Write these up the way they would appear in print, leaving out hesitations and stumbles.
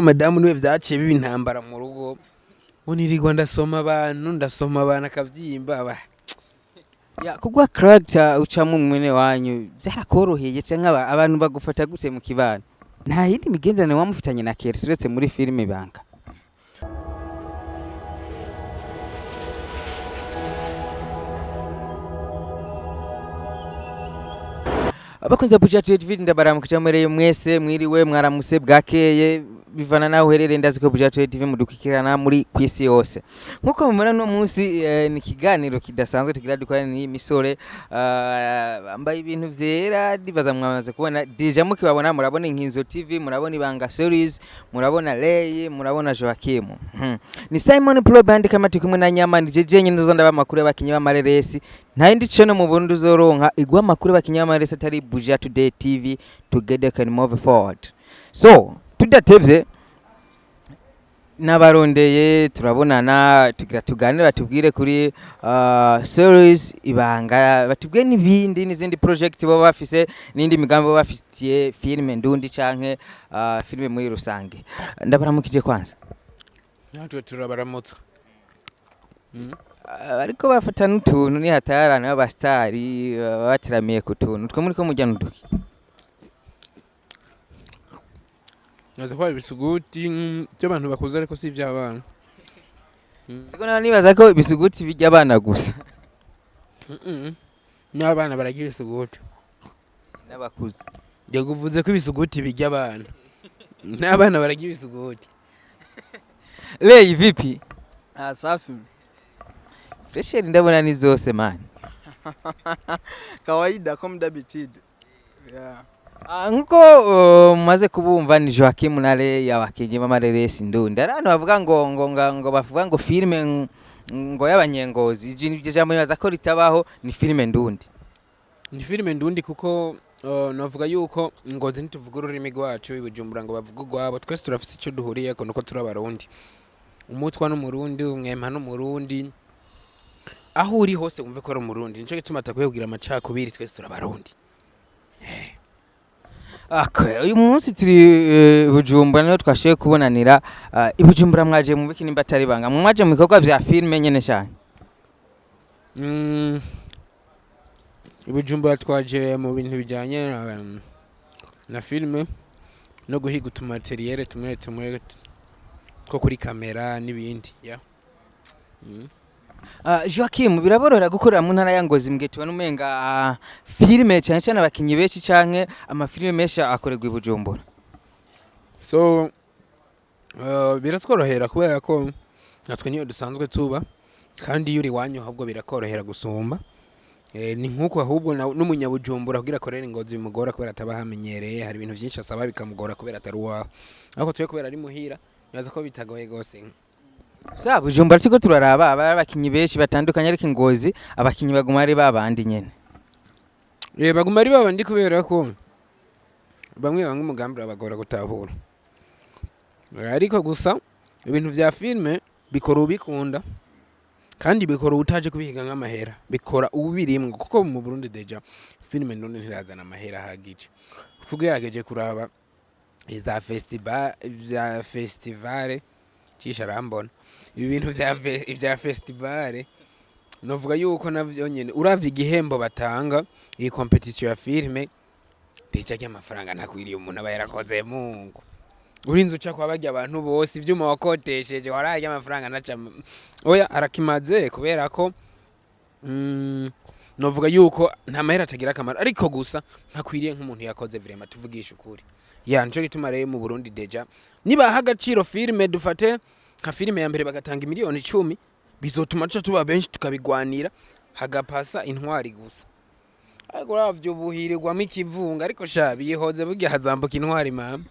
Madamu niwe vyaciye biba intambara mu rugo, ngo nirirwa ndasoma abantu, ndasoma abantu akavyimba ba. Ya, kugwa character ucamwo mwene wanyu vyarakoroheye canke abantu bagufata gute mu kibano? Nta yindi migenderanire wamufitanye na Kersi uretse muri filime Ibanga? Abakunzi ba Buja TV, ndabaramukije mwereye mwese, mwiriwe, mwaramuse, bwakeye, bivana naho uherereye. Ndazi ko Buja TV mudukikirana muri kwisi yose. Nkuko mubibona, no munsi ni ikiganiro kidasanzwe tugira dukorane n'iyi misore bambaye ibintu vyera. Ndibaza mwamaze kubona déjà, mukibabona murabona Inkinzo TV, murabona Ibanga Series, murabona Ley, murabona Joachim. Ni Simon Pro Band kama turi kumwe na Nyama. Ni jeje nyene nzoza ndaba amakuru y'abakinyi b'amareresi. Nta yindi channel mu Burundi uzoronka iguha amakuru y'abakinyi b'amareresi atari Buja Today TV. Together can move forward. So tudatevye, n'abarondeye turabonana, tugira tuganire, batubwire kuri series Ibanga, batubwire n'ibindi n'izindi project baba bafise, n'indi migambi baba bafitiye filime ndundi canke filime muri rusange. Ndabaramukije kwanza. Natwe turabaramutsa. Ariko bafata n'utuntu ni hatarana b'abastari baba bateramiye ku tuntu twe muri ko mujya n'uduki. Naza ko ibisuguti by'abantu bakuze, ariko si iby'abana. Siko nawe nibaza ko ibisuguti bijya abana gusa. N'abana bararya ibisuguti. N'abakuze. Njye uvuze ko ibisuguti bijya abana, n'abana bararya ibisuguti. Ley, vipi? Ah, safi. Fresheri ndabona ni zose, man. Kawaida, comme d'habitude. Yeah. Ah, nkuko mumaze kubumva, ni Joachim na Ley, abakinyi b'amareresi ndundi. Hari abantu bavuga ngo bavuga ngo filime ngo y'abanyengozi. Iryo jambo nibaza ko ritabaho, ni filime ndundi. Ni filime ndundi kuko navuga yuko Ngozi ntituvuga ururimi rwacu, i Bujumbura ngo bavuge urwabo. Twese turafise icyo duhuriyeko, nuko turi Abarundi. Umutwa n'Umurundi, umwema n'Umurundi, aho uri hose wumve ko ari Umurundi. Nico gituma atakwiye kugira amacakubiri, twese turi Abarundi. Okay, uyu munsi turi Bujumbura, niho twashoboye kubonanira. I Bujumbura mwaje mu biki nimba atari banga? Mwaje mu bikorwa vya filime nyene cyane? I Bujumbura twaje mu bintu bijyanye na filime no guhiga utumateriyere tumwe tumwe two kuri kamera n'ibindi, yeah. Joachim, biraborohera gukorera mu ntara ya Ngozi mbwe tubona umenga filime cyane cyane abakinyi benshi canke amafilime menshi akorerwa i Bujumbura? So biratworohera kubera ko natwe niyo dusanzwe tuba, kandi iyo uri iwanyu ahubwo birakorohera gusumba. Ni nk'uko ahubwo n'umunyabujumbura kugira akorere Ingozi bimugora kubera ataba ahamenyereye. Hari ibintu byinshi asaba bikamugora kubera atari uwawe, ariko twe kubera ari muhira nibaza ko bitagoye gose. Sa Bujumbura turiko turaraba aba ari abakinyi benshi batandukanye, ariko Ingozi abakinyi baguma ari babandi nyene. Baguma ari babandi kubera ko bamwe bamwe umugambi urabagora gutahura. Ariko gusa ibintu vya filime bikora ubikunda, kandi bikora utaje kubihiga nk'amahera, bikora ubirimwo, kuko mu Burundi déjà filime none ntirazana amahera ahagije. Ugerageje kuraba za festival, vya festival cisha arambona ibi bintu vya festival, novuga yuko navyo nyene uravye igihembo batanga iyi competition ya filime, déjà ry'amafaranga ntakwiriye umuntu aba yarakoze. Mungu, urinze uca kwa barya abantu bose, ivyuma wakotesheje wararya amafaranga naca oya arakimaze, kubera ko novuga yuko nta mahera atagira akamaro, ariko gusa ntakwiriye nk'umuntu yakoze vraiment, tuvugisha ukuri. Ya, nico gituma rero mu Burundi déjà nibaha agaciro filime, dufate nka filime ya mbere bagatanga miliyoni 10, bizotuma tuca tuba benshi tukabigwanira, hagapasa intwari gusa. Ariko uravye ubuhirirwamo ikivunga, ariko sha bihoze burya hazambuka intwari, mama,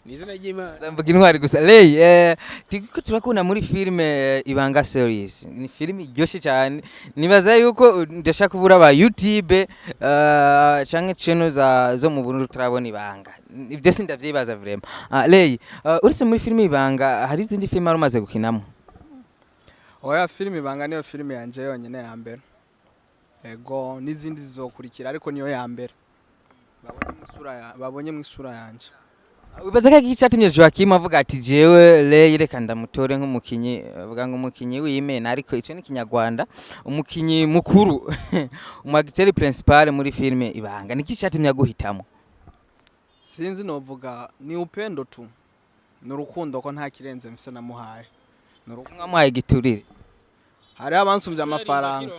ni izina ry'Imana. Zambuka intwari gusa. Ley, turiko turakunda muri filime Ibanga Series. Ni filime iryoshe cyane. Nibaza yuko ndashaka kubura aba YouTube canke channel za zo mu Burundi turabona Ibanga. Ibyo sindavyibaza vraiment. Ley, uretse muri filime Ibanga hari izindi filime wari umaze gukinamo? Oya, filime Ibanga niyo filime yanje yonyine ya mbere. Ego, n'izindi zizokurikira, ariko niyo ya mbere babonye mu isura yanje. Wibaza ko iki cyatumye Joachim avuga ati: "Jewe Ray, reka ndamutore nk'umukinyi"? Avuga ngo umukinyi w'imena, ariko ico ni Kinyarwanda, umukinyi mukuru, umu acteur principal muri filime Ibanga. Niki cyatumye aguhitamo? Sinzi, novuga ni upendo tu, ni urukundo, ko nta kirenze mfise namuhaye. Ni Mwamuhaye igiturire? Hariho abansumbye amafaranga,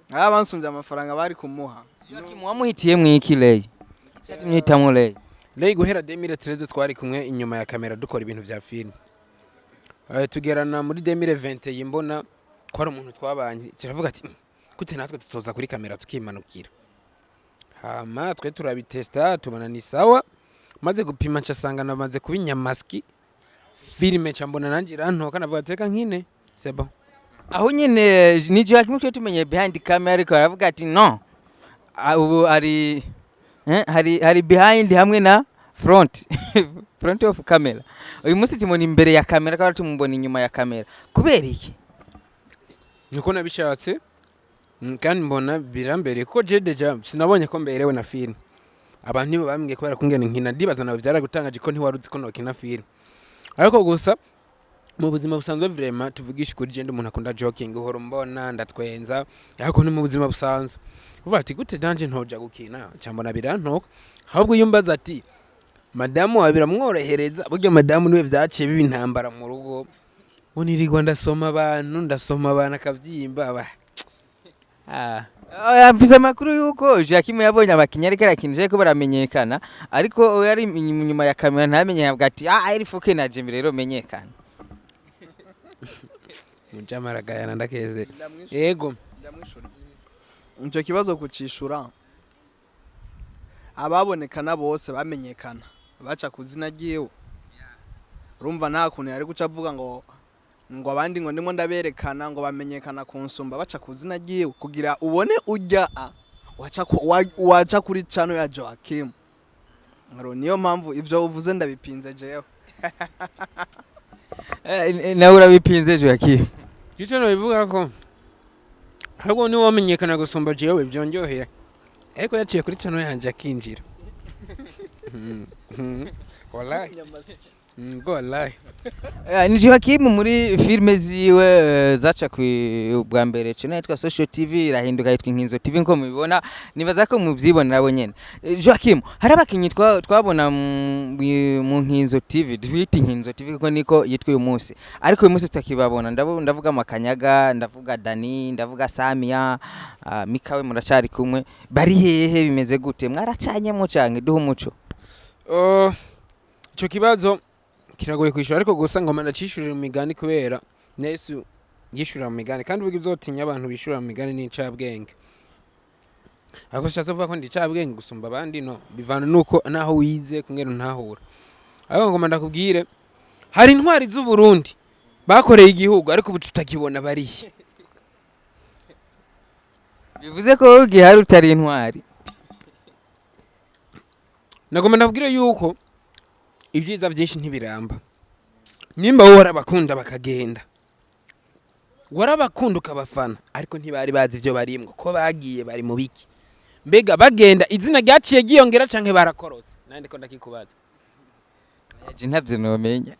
hariho abansumbye amafaranga bari kumuha. Joachim, wamuhitiye mwiki Ray? Cyatumye uhitamo Ray? Ray, guhera 2013 twari kumwe inyuma ya kamera dukora ibintu vya film. Tugerana muri 2020, mbona ko ari umuntu twabanye, kiravuga ati: "Gute natwe tutoza kuri kamera tukimanukira?" Hama twe turabitesta, tubona ni sawa. Maze gupima ncasanga namaze kuba inyamaski filime, nca mbona nanje irantoka, navuga ati: "Reka nkine, c'est bon." Aho nyene ni Joachim twe tumenye behind camera, ariko aravuga ati no. Ah, ubu ari hari behind hamwe na front of camera. Uyu munsi tumubona imbere ya kamera kandi tumubona inyuma ya kamera, kubera iki? Niko nabishatse. Kandi mbona birambereye, kuko je déjà sinabonye ko mberewe na film. Abantu nibo bambwiye kubera ko ngene nkina. Ndibaza nawe byaragutangaje ko ntiwari uzi ko nokina film, ariko gusa mu buzima busanzwe, vraiment tuvugisha ukuri, je ndi umuntu akunda joking, uhora umbona ndatwenza, ariko ni mu buzima busanzwe. Uvuga ati: "Gute nanje ntoja gukina?" Nca mbona birantoka. Ahubwo iyo umbaza ati: "Madamu wawe biramworohereza?" Burya madamu niwe vyaciye biba intambara mu rugo, ngo nirirwa ndasoma abantu, ndasoma abantu akavyimba ba ah. Oya, mfise amakuru yuko Joachim yabonye abakinyi ariko arakinisha ariko baramenyekana, ariko yari inyuma ya kamera ntamenye, avuga ati: "Ah, iri fuke na Jimmy rero menyekana." Mujamaragayana ndakeze yego. Ndamwishura icyo kibazo. Kucishura, ababonekana bose bamenyekana baca ku zina ryiwe. Urumva nta kuntu yari guca avuga ngo abandi ngo ndimo ndaberekana ngo bamenyekana ku nsumba, baca ku zina ryiwe. Kugira ubone ujya a waca kuri channel ya Joachim. Ngaro niyo mpamvu ivyo uvuze ndabipinze jewe. Nawe urabipinze, Joachim? Gico nobivuga ko ahubwo niwe wamenyekana gusumba jewe, byonjohera, ariko yaciye kuri channel yanje akinjira. Wallahi. Go wallahi. Ni Joachim muri filime ziwe zaca ku bwa mbere channel yitwa Social TV, irahinduka yitwa Inkinzo TV, nko mubibona, nibaza ko muvyibonera bo nyene. Joachim, hari abakinyi twabona mu Nkinzo TV, twita Inkinzo TV kuko niko yitwa uyu munsi, ariko uyu munsi tutakibabona. Ndavuga Makanyaga, ndavuga Dani, ndavuga Samia, Mikawe, muracari kumwe? Bari hehe? Bimeze gute? Mwaracanyemo canke? Duha umuco. Ico kibazo kiragoye kwishura, ariko gusa ngoma ndacishurira mu migani, kubera na Yesu yishurira mu migani, kandi uburyo uzotinya abantu bishurira mu migani ni incabwenge. Ariko shatse kuvuga ko ndi incabwenge gusumba abandi, no bivana nuko naho wize kungera ntahura. Ariko ngoma ndakubwire, hari intwari z'u Burundi bakoreye igihugu, ariko ubu tutakibona, barihe? Bivuze ko wowe ugihari utari intwari? Nagomba ndakubwire yuko ibyiza byinshi ntibiramba. Nimba wowe warabakunda bakagenda, warabakunda ukabafana, ariko ntibari bazi ibyo barimwo, ko bagiye bari mu biki? Mbega bagenda izina ryaciye ryiyongera canke barakorotse? Nandi ko ndakikubaza. Je ntavyo nomenya.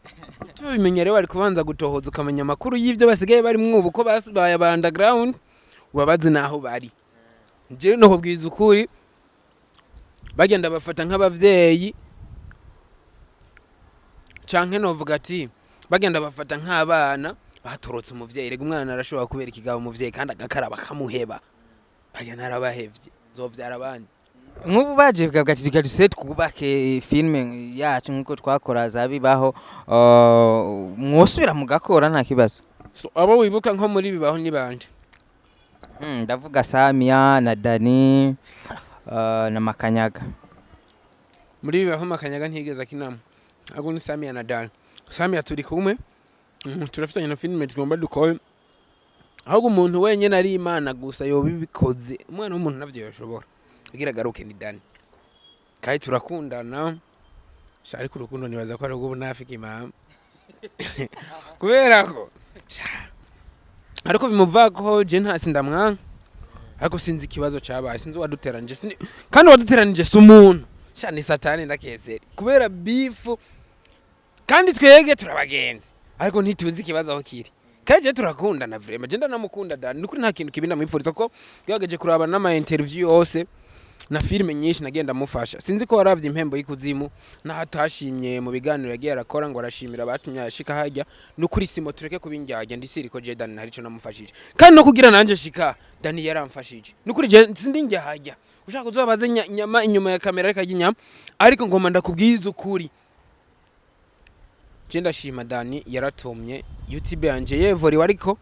Tubimenya rero, wari kubanza gutohoza ukamenya amakuru y'ibyo basigaye barimwo ubu, ko babaye aba underground, wabazi naho bari. Jewe no kubwiza ukuri, bagenda bafata nk'abavyeyi, canke novuga ati bagenda bafata nk'abana batorotse umuvyeyi. Rega umwana arashobora kubera ikigabo umuvyeyi kandi agakaraba akamuheba. Bagenda arabahevye, nzovyara abandi. Nk'ubu baje bakavuga ati: "Reka duse twubake filime yacu nk'uko twakora za Bibaho," mwosubira mugakora nta kibazo? So, abo wibuka nko muri Bibaho ni bande? Ndavuga Samia na Dani, na Makanyaga. Muri Bibaho Makanyaga ntigeze akinamo, ahubwo ni Samia na Dani. Samia turi kumwe, turafitanye na filime tugomba dukore. Ahubwo umuntu wenyine ari Imana gusa yoba ibikoze, umwana w'umuntu navyo yoshobora kugira agaruke ni Dani, kandi turakundana sha. Ariko urukundo nibaza ko ari urw'ubunafiki mama, kubera ko sha, ariko bimuvako je ntasi ndamwanka, ariko sinzi ikibazo cabaye, sinzi uwaduteranije, kandi uwaduteranije si umuntu. Sha, ni satani ndakeseri kubera beef, kandi twege turabagenzi, ariko ntituzi ikibazo aho kiri. Kandi je turakundana vraiment, je ndanamukunda Dani, nukuri nta kintu kibi ndamwipfuriza, kuko gerageje kuraba n'ama interview yose na filime nyinshi nagenda mufasha. Sinzi ko waravye Impembo y'Ikuzimu, naho atashimye mu biganiro yagiye arakora ngo arashimira abatumye ashika hajya. Nukuri simo tureke kubinjyajya, ndisiri ko je Dani hari ico namufashije, kandi no kugira nanje shika Dani yaramfashije. Nukuri je sindi njyajya, ushaka kuzobabaze nyama inyuma ya kamera, reka inyama, ariko ngoma ndakubwiza ukuri, je ndashima Dani yaratumye YouTube yanje yevoriwe, ariko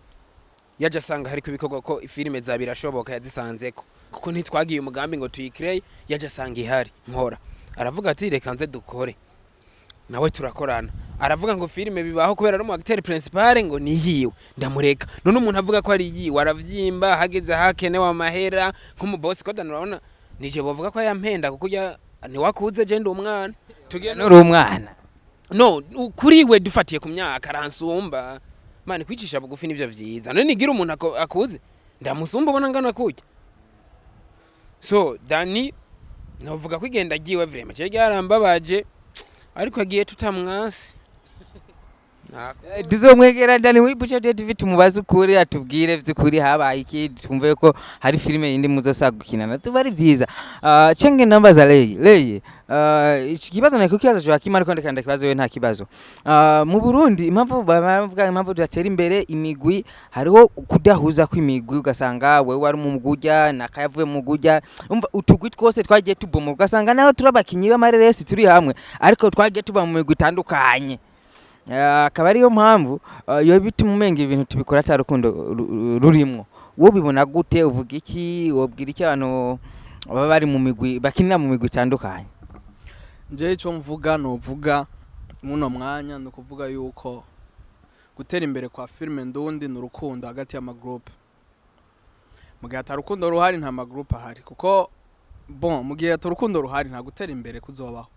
yaje asanga hariko ibikorwa ko filime za Birashoboka yazisanzeko, kuko ntitwagiye umugambi ngo tuyikireye, yaje asanga ihari nkora, aravuga ati reka nze dukore nawe turakorana. Aravuga ngo filime bibaho kubera ari umu acteur principal, ngo ni yiwe, ndamureka. None umuntu avuga ko ari yiwe aravyimba, hageze hakenewe amahera nk'umubosi ko Dani urabona nije bovuga ko yampenda, kuko ujya ntiwakuze, je ndi umwana tugiye Nuri umwana. No kuri we dufatiye ku myaka aransumba. Mani kwicisha bugufi nivyo vyiza. None nigira umuntu akuze ndamusumba, ubona ngana kurya. So Dani novuga ko igenda agiwe vraiment je ryarambabaje, ariko agiye tutamwasi. Tuzomwegera Dani muri Buja TV tumubaze ukuri, atubwire vy'ukuri habaye iki, twumve ko hari filime yindi muzosa gukinana, tuba ari vyiza. Cenge nambaza Lei Lei, iki kibazo nako kibazo Joachim, ariko ndeka kibazo we nta kibazo. Mu Burundi impamvu bavuga impamvu tudatera imbere imigwi, hariho kudahuza kw'imigwi, ugasanga wewe wari mu mugujya nakayavuye mu mugujya, umva utugwi twose twagiye tuboma, ugasanga naho turi abakinyi b'amareresi turi hamwe ariko twagiye tuba mu migwi itandukanye. Akaba ariyo mpamvu yo bituma umenga ibintu tubikora ata rukundo rurimwo. Wowe ubibona gute? Uvuga iki? Wobwira iki abantu baba bari mu migwi, bakinira mu migwi itandukanye? Njyewe icyo mvuga, nuvuga muno mwanya, ni ukuvuga yuko gutera imbere kwa filime ndundi ni urukundo hagati y'amagroupe. Mu gihe atari urukundo ruhari, nta magroupe ahari, kuko bon, mu gihe atari urukundo ruhari nta gutera imbere kuzobaho,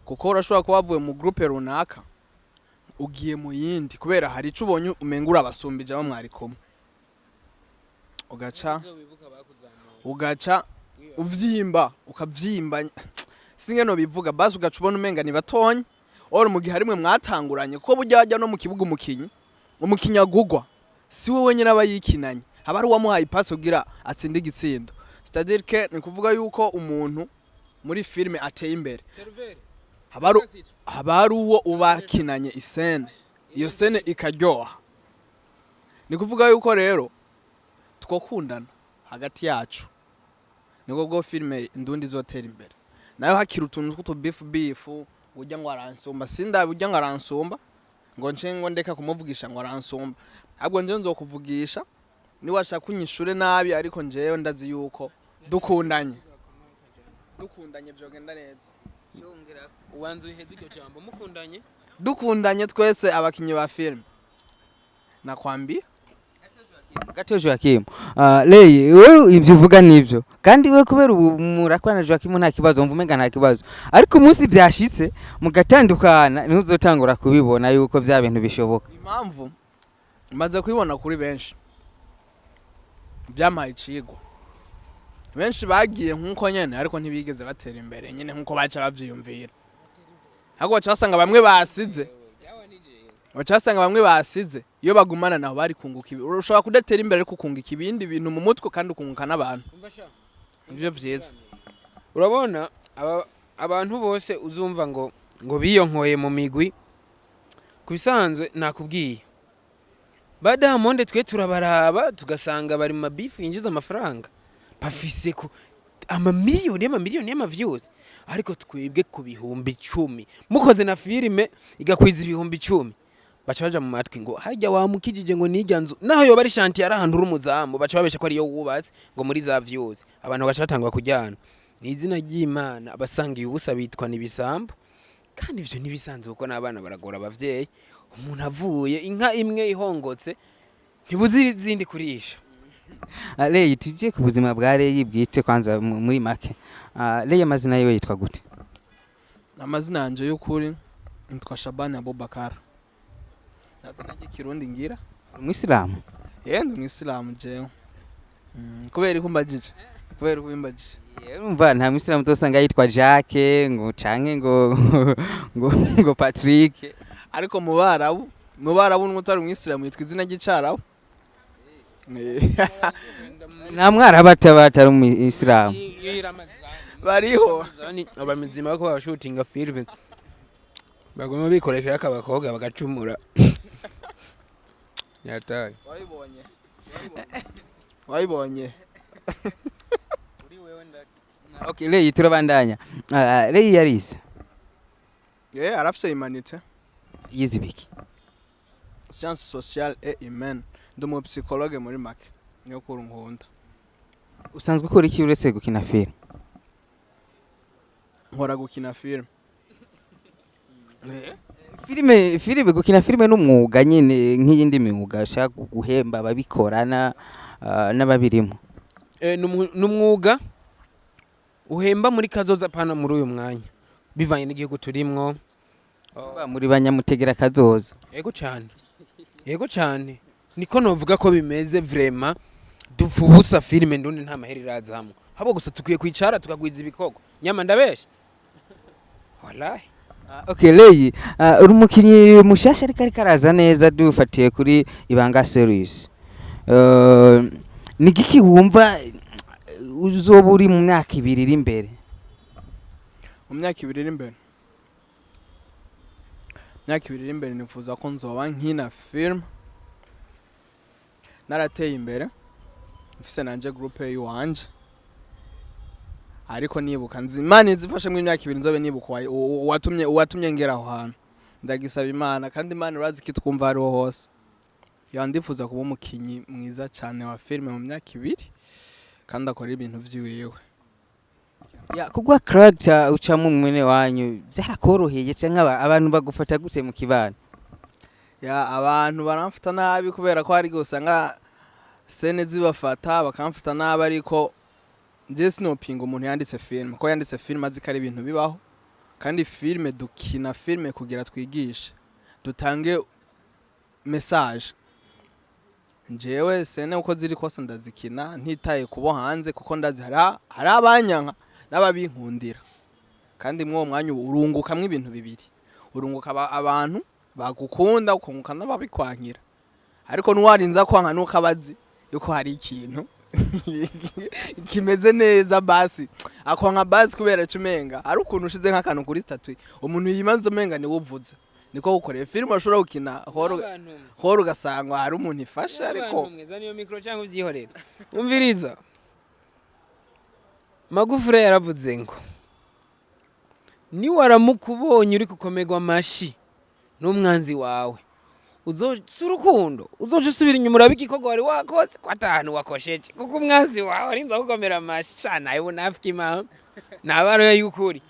kuko urashobora kuba wavuye mu groupe runaka ugiye mu yindi kubera hari ico ubonye umenga urabasumbije abo mwari kumwe, ugaca uvyimba, ukavyimba, singe no bivuga basi, ugaca ubona umenga ni batonyi or mu gihe harimwe mwatanguranye, kuko burya wajya no mu kibuga umukinyi agugwa si we wenyine aba yikinanye, haba hari uwamuhaye ipasi kugira atsinde igitsindo. C'est-à-dire que ni kuvuga yuko umuntu muri filime ateye imbere haba hari uwo ubakinanye isene, iyo scène ikaryoha. Ni kuvuga yuko rero twokundana hagati yacu, nibwo bwo filime ndundi izotera imbere. Nayo hakiri utuntu tw'utubifu bifu, ujya ngo aransumba, sindabe ujya ngo aransumba, ngo nce ngo ndeka kumuvugisha ngo aransumba, ahubwo nje nzokuvugisha niwashaka unyishure nabi, ariko njewe ndazi yuko dukundanye vyogenda neza. Ubanza uheze iryo jambo, mukundanye. Dukundanye twese abakinyi ba filime, nakwambia. Gato Joachim, Lei, wewe ivyo uvuga nivyo, kandi we kubera ubu murakorana Joachim nta kibazo, umva umenga nta kibazo, ariko umunsi vyashitse mugatandukana niho uzotangura kubibona yuko vya bintu bishoboka. Impamvu maze kubibona kuri benshi, byampaye icigwa, benshi bagiye nk'uko nyene ariko ntibigeze batera imbere nyene nk'uko baca bavyiyumvira, ahubwo baca basanga bamwe basize, baca basanga bamwe basize iyo bagumana naho bari kunguka ushobora kudatera imbere ariko ukunguka ibindi bintu mu mutwe, kandi ukunguka n'abantu, nivyo vyiza. Urabona abantu bose uzumva ngo biyonkoye mu migwi, ku bisanzwe nakubwiye ba Diamond, twe turabaraba tugasanga bari mu mabifu yinjiza amafaranga, bafise ku amamiliyoni y'amamiliyoni y'amaviews, ariko twebwe ku 10,000 mukoze na filime igakwiza 10,000, baca baja mu matwi ngo hajya wamukijije, ngo nijya nzu naho yoba ari chantier, ari ahantu uri umuzamu, baca babesha ko ariyo wubatse, ngo muri za views abantu baca batangwa kujyana. Ni izina ry'Imana, abasangiye ubusa bitwa nibisambo, kandi ivyo ntibisanzwe kuko n'abana baragora abavyeyi. Umuntu avuye inka imwe ihongotse ntibuzi izindi kurisha. Lei, tuje ku buzima bwa Lei bwite kwanza muri make. Lei amazina yiwe yitwa gute? Amazina yanje y'ukuri nitwa Shabani Abubakar, nta zina ry'ikirundi ngira. Umwisilamu? Ye, ndi umwisilamu jewe. Kubera ko umbajije. Kubera ubimbajije. Urumva nta mwisilamu uzosanga yitwa Jacques ngo canke ngo Patrick. Ariko mu Barabu n'utari umwisilamu yitwa izina ry'icarabu. Nta mwarabu ataba atari umwisilamu. Bariho. Abamizima bako babashutinga filime baguma bikorekera akabakobwa bagacumura yataye. Wabibonye, wabibonye. Okay, Lei, turabandanya. Lei yarize? Arafise humanités. Yize ibiki? Science sociale et humaine, ndi umu psychologue muri make, niyo kuru nkunda. Usanzwe ukora iki uretse gukina filime? Nkora gukina film. Filime, gukina filime n'umwuga nyine nk'iyindi myuga ushaka guhemba ababikora n'ababirimo. N'umwuga uhemba muri kazoza, pana muri uyu mwanya, bivanye n'igihugu turimwo. Ba muri banyamutegera kazoza. Yego cyane, yego cyane, niko novuga ko bimeze. Vraiment dupfa ubusa, filime ndundi nta mahera irazamwo, ahubwo gusa tukwiye kwicara tukagwiza ibikorwa. Nyama ndabesha? Wallahi. Okay, Lei, uri umukinyi mushasha ariko araza neza dufatiye kuri Ibanga Series. Ni giki wumva uzoba uri mu myaka 2 iri imbere? Mu myaka 2 iri imbere, nifuza ko nzoba nkina film narateye imbere, mfise nanje groupe yiwanje, ariko nibuka nzi Imana izifashe mu imyaka 2 nzobe nibuka uwatumye ngera aho hantu. Ndagisaba Imana, kandi Imana urazi ko itwumva hariho hose. Ya, ndifuza kuba umukinyi mwiza cane wa filime mu myaka 2, kandi akora ibintu vyiwiwe. Ya, kugwa character ucamo mwene wanyu byarakoroheye canke abantu bagufata gute mu kibano? Ya, abantu baramfata nabi kubera ko hari igihe usanga scène zibafata bakamfata nabi, ariko njye sinopinga umuntu yanditse filime, ko yanditse filime azi ko ari ibintu bibaho. Kandi filime dukina filime kugira twigishe, dutange message. Njyewe scène uko ziri kose ndazikina ntitaye kubo hanze, kuko ndazi hari abanyanka n'ababinkundira. Kandi mw'uwo mwanya uba urungukamwo ibintu bibiri: urunguka abantu bagukunda, ukunguka n'ababikwankira. Ariko n'uwarinza kwanka nuko abazi yuko hari ikintu kimeze neza, basi akwanka basi kubera cumenga ari ukuntu ushize nk'akantu kuri statut, umuntu yimaze umenga niwe uvuze niko gukoreye filime. Ushobora gukina horo horo ugasanga hari umuntu ifashe, ariko mwiza niyo micro cyangwa ubyihorera. Umviriza, Magufuri yaravuze ngo niwaramuka ubonye uri gukomerwa amashi n'umwanzi wawe, uzoca urukundo, uzoca usubira inyuma urabe igikorwa wari wakoze ko atahantu wakosheje, kuko umwanzi wawe arinze gukomera amashi sha nawe unafiki mama ntabaro y'ukuri.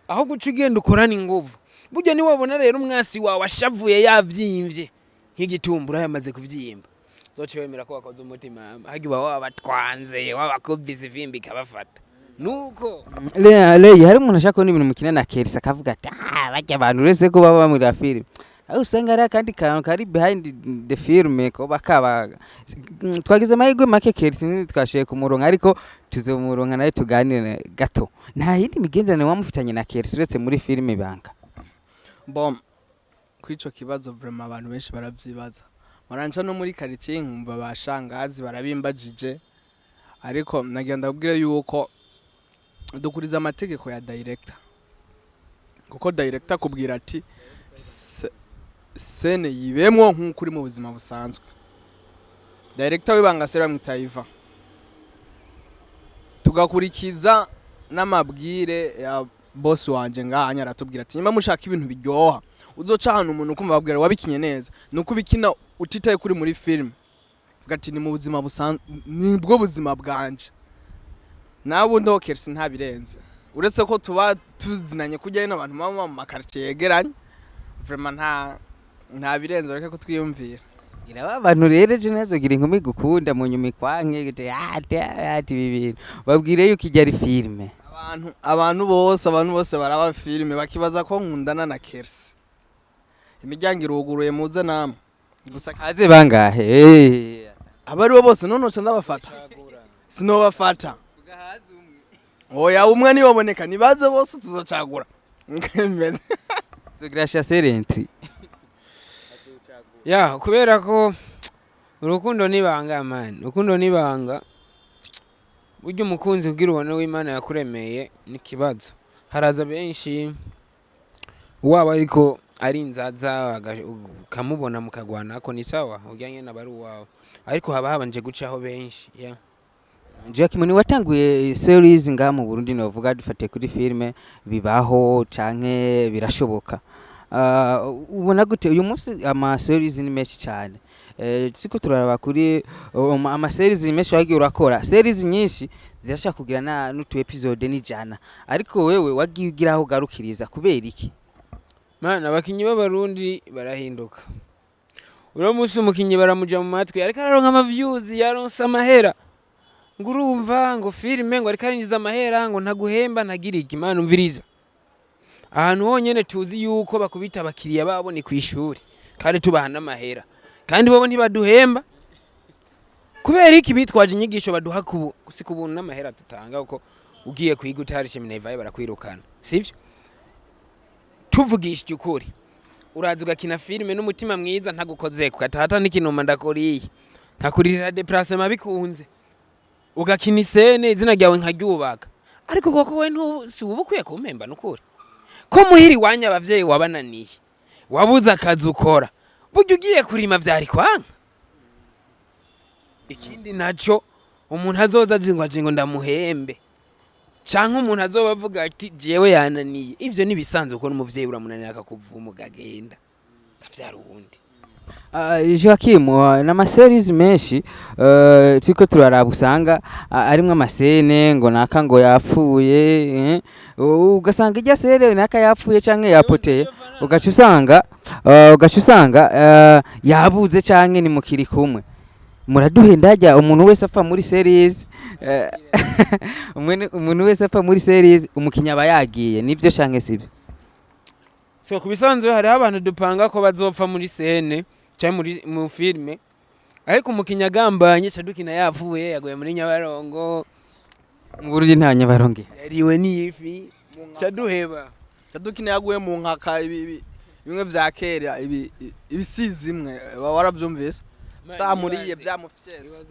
Aho guca ugenda ukorana inguvu. Burya niwabona rero umwansi wawe ashavuye yavyimvye nk'igitumbura, yamaze kuvyimba, uzoca wemera ko wakoze umutima, hagi uba wabatwanze, wabakubise ivimbi ikabafata nuko. Lei, hari umuntu ashaka kubona ibintu mukina na Kerisa akavuga ati: "Ah, barya abantu uretse ko baba bamurira filime, aho usanga hari akandi kantu kari behind the film." Ko bakaba twagize amahirwe make Kerisi ntitwashoboye kumuronka, ariko tuzomuronka nawe tuganire gato. Nta yindi migenderanire wamufitanye na Kerisi uretse muri filime Ibanga? Bon, kuri ico kibazo vraiment abantu benshi baravyibaza. Maranca no muri quartier nkumva bashangazi barabimbajije, ariko nagira ndabwire yuko dukuriza amategeko ya director, kuko director akubwira ati: "Scène yibemwo nk'uko uri mu buzima busanzwe." Director w'Ibanga Sera bamwita Iva. Tugakurikiza n'amabwire ya boss wanje ngahanya, aratubwira ati: "Nyuma mushaka ibintu biryoha, uzoca ahantu umuntu ukumva babwira wabikinye neza, nuko ubikina utitaye kuri muri film, vuga ati ni mu buzima busanzwe, nibwo buzima bwanje." Nawe undi Kersi ntabirenze, uretse ko tuba tuzinanye kujyayo n'abantu baba mu makartier yegeranye. Vraiment nta birenze, bareke kutwiyumvira. Iraba abantu rero ejo ntazogira inkumi gukunda mu nyuma ikwanke gute, ati ibi bintu babwire yuko ijya ari filime. Abantu bose baraba filime bakibaza ko nkundana na Kersi. Imiryango iruguruye, muze namwe gusa. Haze bangahe? Aba aribo bose none uca ndabafata, sinobafata. Oya, umwe niwaboneka, nibaze bose, tuzocagura. Bimeze. Sugira chaserenti. Ya, kubera ko urukundo nibanga, man, urukundo nibanga. Burya umukunzi kugira ubone w'Imana yakuremeye n'ikibazo, haraza benshi waba ariko ari inzaza, ukamubona mukagwanako, ni sawa, urya nyene aba ari uwawe, ariko haba habanje gucaho benshi, yeah. Jack Muni, watanguye series ngaha mu Burundi, novuga dufatiye kuri filme bibaho canke birashoboka. Ubona gute uyu munsi ama series ni menshi cyane? Siko turaraba kuri ama series menshi wagiye urakora, series nyinshi zirashaka kugira na n'utu episode n'ijana, ariko wewe wagiye ugira aho ugarukiriza, kubera iki? Mana, abakinyi b'Abarundi barahinduka. Uno munsi umukinyi baramuja mu matwi, ariko araronka ama views, yaronse amahera, ngo urumva ngo filime ngo ariko arinjiza amahera, ngo ntaguhemba, ntagira iki. Mana, umviriza, ahantu honyene tuzi yuko bakubita abakiriya babo ni kw'ishuri, kandi tubaha n'amahera, kandi bobo ntibaduhemba. Kubera iki? Bitwaje inyigisho baduha kubu si ku buntu n'amahera dutanga, kuko ugiye kwiga utarishe minerval barakwirukana, sivyo? Tuvugishije ukuri, uraza ugakina filime n'umutima mwiza, ntagukozeko gatata n'ikinuma, ndakoriye nkakuririra déplacement, bikunze ugakina i scène, izina ryawe nkaryubaka, ariko koko we ntu si uba ukwiye kumpemba? Nukuri ko muhira iwanyu abavyeyi wabananiye, wabuze akazi ukora, burya ugiye kurima vyari kwanga. Ikindi naco, umuntu azoza azi ngo ndamuhembe, canke umuntu azoba avuga ati jewe yananiye, ivyo nibisanzwe, kuko n'umuvyeyi uramunanira akakuvuma, ukagenda kavyara uwundi. Joachim, n'ama series menshi turiko turaraba usanga arimwo ama scène ngo naka ngo yapfuye, ugasanga irya scène naka yapfuye canke yapoteye, ugaca usanga yabuze canke ni mukiri kumwe. Muraduhenda hajya umuntu wese apfa muri series, umuntu wese apfa muri series, umukinnyi aba yagiye, nibyo canke sibyo? So ku bisanzwe hariho abantu dupanga ko bazopfa muri scène canke muri mu filime, ariko umukinnyi agambanye ca dukina yapfuye, yaguye muri Nyabarongo. Mu Burundi nta Nyabarongo. Yariwe n'ifi, ca duheba. Cadukina yaguye mu nkaka, ibi bimwe vya kera, ibi ibisizi imwe waravyumvise, vyamuriye, vyamufyese.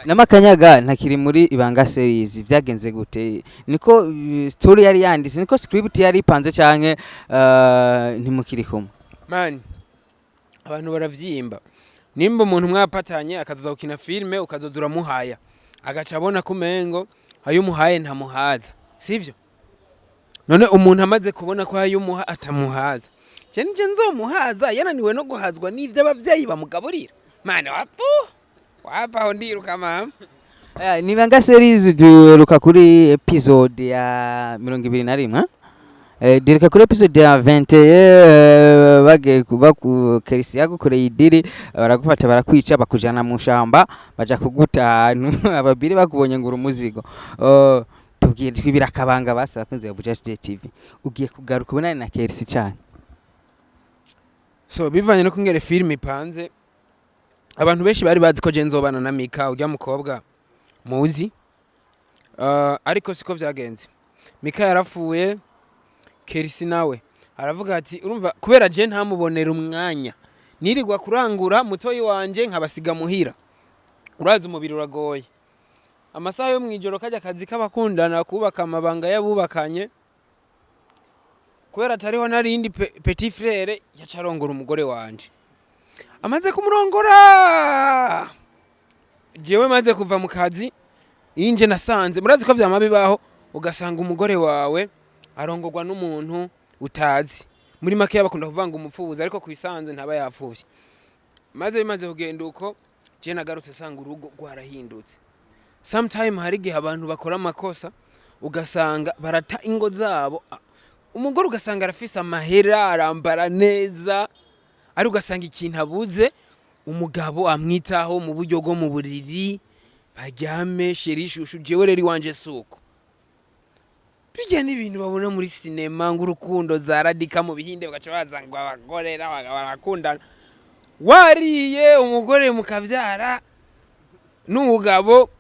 N'amakanyaga ntakiri muri Ibanga series, vyagenze gute? Niko story yari yanditse, niko script yari ipanze, canke ntimukiri kumwe? Man, abantu baravyimba. Nimba umuntu mwapatanye akazoza gukina filime, ukazoza uramuhaya, agaca abona ko umengo ayo umuhaye ntamuhaza, sivyo? None umuntu amaze kubona ko ayo umuha atamuhaza, je nije nzomuhaza yananiwe no guhazwa n'ivyo abavyeyi bamugaburira? Mane, wapfu wapa, aho ndiruka mama. Ni Ibanga series duheruka kuri episode ya 21, duheruka kuri episode ya 21, bagiye kuba ku Kerisi yagukoreye idiri, baragufata, barakwica, bakujana mu shamba, baja kuguta ahantu ababiri bakubonye ngo uri umuzigo. Tubwire, twibira akabanga basi abakunzi ba Buja Today TV, ugiye kugaruka ubonane na Kerisi cyane? So bivanye no kungere filime ipanze, abantu benshi bari bazi ko je nzobana na Mika, urya mukobwa muzi, ariko siko vyagenze. Mika yarapfuye, Kerisi nawe aravuga ati urumva kubera je ntamubonera umwanya, nirirwa kurangura mutoyi wanje nkabasiga muhira, urazi umubiri uragoye, amasaha yo mwijoro kajya akazi k'abakundana kubaka amabanga y'abubakanye, kubera atariho narindi petit frère yaca arongora umugore wanje. Amaze kumurongora, jewe maze kuva mu kazi inje, nasanze murazi ko vyama bibaho, ugasanga umugore wawe arongorwa n'umuntu utazi. Muri make bakunda kuvuga ngo umupfubuzi, ariko kwisanzwe ntaba yapfuvye. Maze bimaze kugenda uko, je nagarutse sanga urugo rwarahindutse. Sometime hari igihe abantu bakora amakosa, ugasanga barata ingo zabo. Umugore ugasanga arafise amahera, arambara neza, ari ugasanga ikintu abuze umugabo amwitaho mu buryo bwo mu buriri, baryame chéri, chouchou. Jewe rero iwanje suko bijya n'ibintu babona muri sinema ngo urukundo za radika mu Bihinde, bagaca baza ngo abagore n'abagabo barakundana, wariye umugore mukabyara n'umugabo.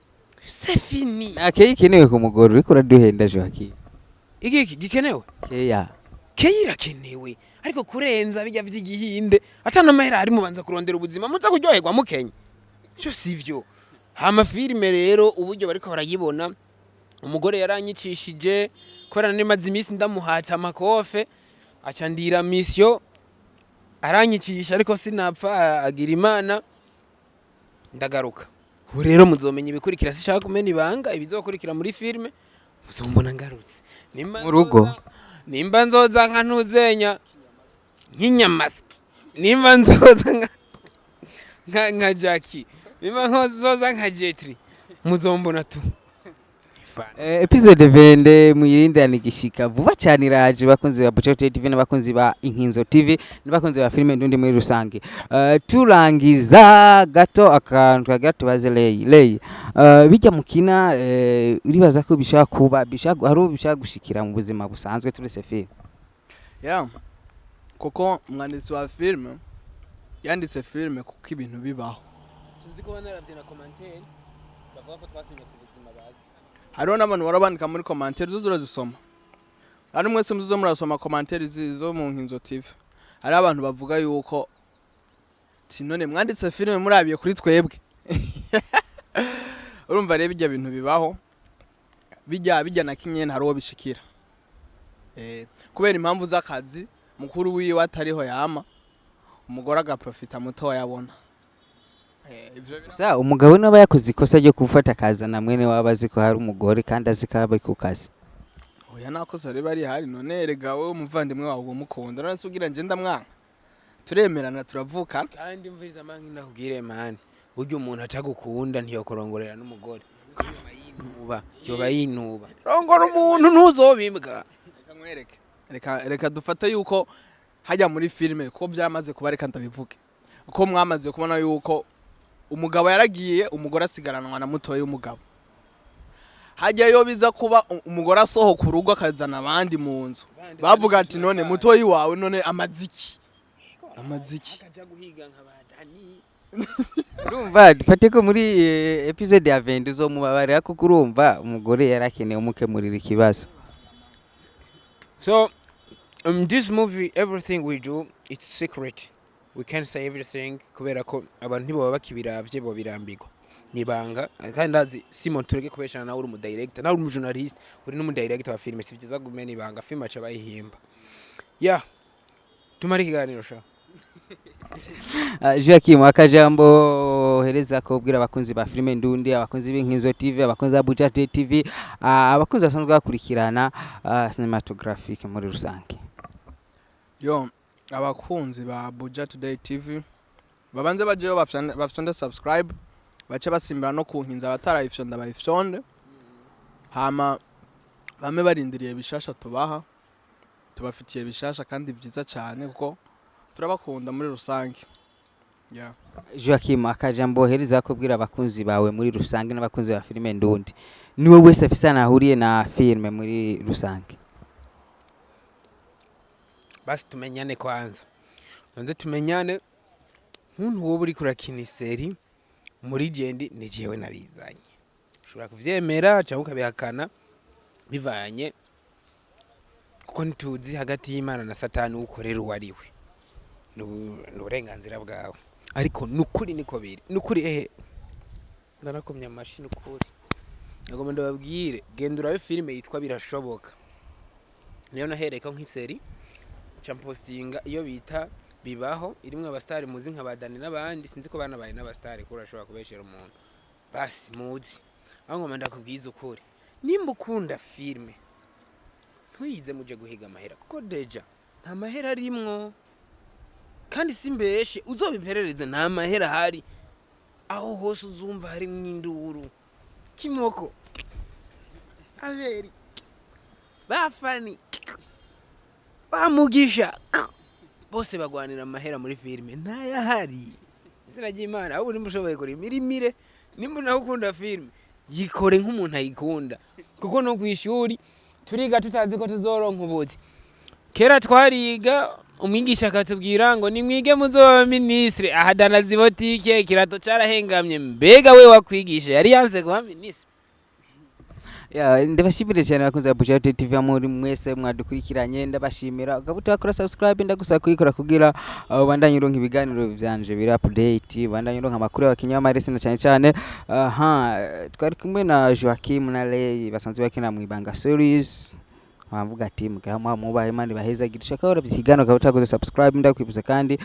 C'est fini. Nta care ikenewe ku mugore, uriko uraduhenda, Joaquim. Iki gikenewe. Care. Care irakenewe, ariko kurenza bijya vy'igihinde atana amahera ari, mubanza kurondera ubuzima, muza kuryoherwa mukenya, ivyo sivyo. Hama filime rero uburyo bariko barayibona, umugore yaranyicishije kubera nari maze iminsi ndamuhata amakofe, aca ndira mission aranyicisha, ariko sinapfa, agira Imana ndagaruka. Ubu rero muzomenya ibikurikira, sishaka kumena ibanga, ibizokurikira muri filime muzombona ngarutse. Nimba Mu rugo? Nimba nzoza nka ntuzenya nk'inyamasyi, nimba nzoza nka Jackie, nimba nzoza nka Jetri, muzombona tu. Episode 22 muyirindane igishika vuba cyane, iraje, bakunzi ba Buja TV n'abakunzi ba Inkinzo TV n'abakunzi ba filime ndundi muri rusange. Turangiza gato, akantu kagira tubaze Ley. Ley, bijya mukina, uribaza ko bishaka kuba bishaka hari uwo bishaka gushikira mu buzima busanzwe turese filime? Yeah. Kuko umwanditsi wa filime yanditse filime kuko ibintu bibaho. Sinzi ko naravye na commentaire bavuga ko twakinye ku buzima bazi. Hariho n'abantu bahora bandika muri commentaire, zo urazisoma, hari mwese muzo murasoma commentaire zo mu Nkinzo TV. Hariho abantu bavuga yuko ti none mwanditse filime murabiye kuri twebwe. Urumva rero bijya bintu bibaho, bijya na kinyene hari uwo bishikira, kubera impamvu z'akazi mukuru wiwe atariho, yama umugore agaprofita muto yabona. Ivyo Gusa umugabo niba yakoze ikosa ryo gufata akazana mwene waba azi ko hari umugore kandi azi ko aba ari ku kazi? Oya, nakosa riba rihari. None erega wowe umuvandimwe wawe umukunda, none se ugira nje ndamwanka? Turemerana, turavukana. Kandi mviriza manki, ndakubwire mani, burya umuntu atagukunda ntiyokorongorera n'umugore, yoba yinuba, yoba yinuba. Rongora umuntu, ntuzobimbwa. Reka nkwereke, reka dufate yuko hajya muri filime ko byamaze kuba, reka ndabivuge ko mwamaze kubona yuko umugabo yaragiye, umugore asigaranwa na mutoya w'umugabo. Hajya yo biza kuba umugore asohoka urugo akazana abandi mu nzu, bavuga ati none mutoyi wawe none amaziki amaziki? Akaja guhiga nka ba Dani. Urumva dufate ko muri episode ya 20 uzomubabarira, kuko urumva umugore yarakeneye umukemurira ikibazo. So, in this movie, everything we do, it's secret. We can't say everything kubera ko abantu ntibaba bakibiravye bo birambirwa. Nibanga kandi ndazi Simon, tureke kubeshana, nawe uri umu director, nawe uri umu journalist, uri n'umu director wa film, si byiza kumena ibanga, film aca bayihimba. Yeah. Tumara ikiganiro sha. Joachim, akajambo hereza ko ubwira abakunzi ba filime ndundi, abakunzi b'Inkinzo TV, abakunzi ba Buja TV, abakunzi basanzwe bakurikirana cinematographic muri rusange. Yo, abakunzi ba Buja Today TV babanze bajeyo bafyonde subscribe, bace basimbira no ku Nkinzo, abatarayifyonda bayifyonde, hama bame barindiriye bishasha tubaha, tubafitiye bishasha kandi byiza cyane kuko turabakunda muri rusange, yeah. Joachim, akajambo hereza ko ubwira abakunzi bawe muri rusange n'abakunzi ba filime ndundi, niwe wese afise ahantu ahuriye na filime muri rusange. Basi tumenyane kwanza. Nze tumenyane, nkuntu wowe uriko urakina i série muri jendi, ni jewe nabizanye. Ushobora kuvyemera cyangwa ukabihakana bivanye, kuko ntituzi hagati y'Imana na Satani ukorera uwo ari we. Ni uburenganzira bwawe, ariko nukuri niko biri, nukuri. Ehe, ndanakomye amashi, nukuri. Nagomba ndababwire, genda urabe filime yitwa Birashoboka, niyo nahereka nk'i série campostinga iyo bita Bibaho, irimwo abasitari muzi nka ba Dani n'abandi, sinzi ko banabaye n'abasitari, kuko urashobora kubeshera umuntu basi muzi. Aho ngoma ndakubwiza ukuri, nimba ukunda filime ntuyize muje guhiga amahera, kuko déjà nta mahera arimwo, kandi simbeshe, uzobiperereze, nta mahera ahari. Aho hose uzumva harimwo induru, kimoko aberi bafani bamugisha bose bagwanira amahera muri filime, ntayahari, izina ry'Imana. Ahubwo nimba ushoboye kurima irimire, nimba nawe ukunda filime yikore nk'umuntu ayikunda, kuko no ku ishuri turiga tutazi ko tuzoronka ubuzi. Kera twariga, umwigisha akatubwira ngo nimwige muzoba minisitiri, ahadanaza ibotike, ikirato carahengamye. Mbega we wakwigisha yari yanse kuba minisitiri? Ya, ndabashimire cyane abakunzi ba Buja TV muri mwese mwadukurikiranye. Ndabashimira ukaba utakora subscribe, ndagusaba kuyikora kugira ubandanye uronka ibiganiro vyanje biri update, ubandanye uronka amakuru y'abakinyi b'amaresi na cyane cyane. Aha twari kumwe na Joachim na Lay basanzwe bakina mu Ibanga Series. Bavuga ati mugama mubahe, Imana ibahezagira. Ushaka uravye ikiganiro ukaba utakoze subscribe, ndakwibutsa kandi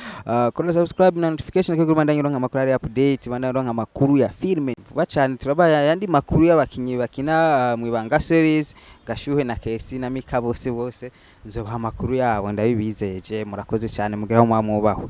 kora subscribe na notification kugira ubandanye uronka amakuru ari update, ubandanye uronka amakuru ya filme vuba cyane. Turabaye ayandi makuru y'abakinyi bakina mu Ibanga Series, Gashuhe na Kesi na Mika, bose bose nzobaha amakuru yabo, ndabibizeje. Murakoze cyane, mugeraho mwamubahwe.